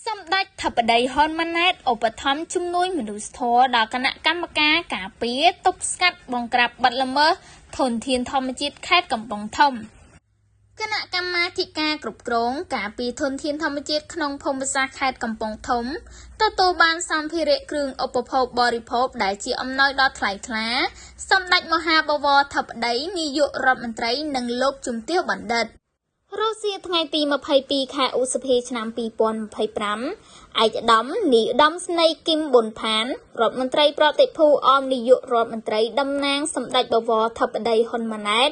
សម្ដេចធិបតីហ៊ុនម៉ាណែតឧបត្ថម្ភជំនួយមនុស្សធម៌ដល់គណៈកម្មការការពារទប់ស្កាត់បង្ក្រាបបទល្មើសធនធានធម្មជាតិខេត្តកំពង់ធំ។ គណៈកម្មាធិការគ្រប់គ្រងការពារធនធានធម្មជាតិក្នុងភូមិសាស្ត្រខេត្តកំពង់ធំទទួលបានសម្ភារៈគ្រឿងឧបភោគបរិភោគដែលជាអំណោយដ៏ថ្លៃថ្លាសម្ដេចមហាបវរធិបតីនាយករដ្ឋមន្ត្រីនិងលោកជំទាវបណ្ឌិត។ រុស្ស៊ីថ្ងៃទី22ខែឧសភាឆ្នាំ2025 ឯកឧត្តមនាយឧត្តមស្នេហ៍គឹមប៊ុនផានរដ្ឋមន្ត្រីប្រតិភូអមនាយករដ្ឋមន្ត្រីតំណាងសម្ដេចបវរធិបតីហ៊ុនម៉ាណែត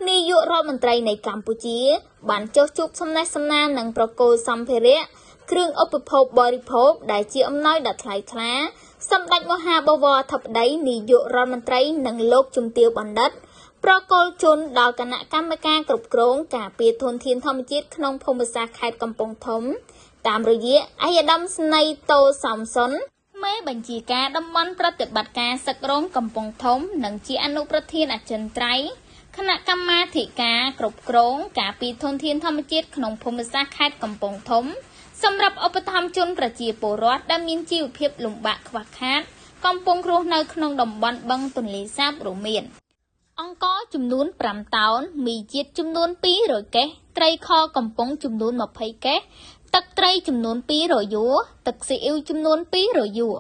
នាយករដ្ឋមន្ត្រីនៃកម្ពុជា បានចុះជួបសំណេះសំណាលនិងប្រគល់សម្ភារៈគ្រឿងឧបភោគបរិភោគដែលជាអំណោយដ៏ថ្លៃថ្លាសម្ដេចមហាបវរធិបតីនាយករដ្ឋមន្ត្រីនិងលោកជំទាវបណ្ឌិតប្រគល់ជូនដល់គណៈកម្មការគ្រប់គ្រងការពារធនធានធម្មជាតិក្នុងភូមិសាស្ត្រខេត្តកំពង់ធំតាមរយៈឯកឧត្តមស្នេហ៍តូសំសុនមេបញ្ជាការតំបន់ប្រតិបត្តិការសឹករងកំពង់ធំនិងជាអនុប្រធានអចិន្ត្រៃយ៍គណៈកម្មាធិការគ្រប់គ្រងការពារធនធានធម្មជាតិក្នុងភូមិសាស្ត្រខេត្តកំពង់ធំសម្រាប់ឧបត្ថម្ភជនប្រជាពលរដ្ឋដែលមានជីវភាពលំបាកខ្វះខាតកំពុងរស់នៅក្នុងតំបន់បឹងទន្លេសាបរួមមានអង្ករចំនួន5តោនមីជាតិចំនួន200កេសត្រីខកំប៉ុងចំនួន20កេសទឹកត្រីចំនួន200យួរទឹកស៊ីអ៊ីវចំនួន200យួរ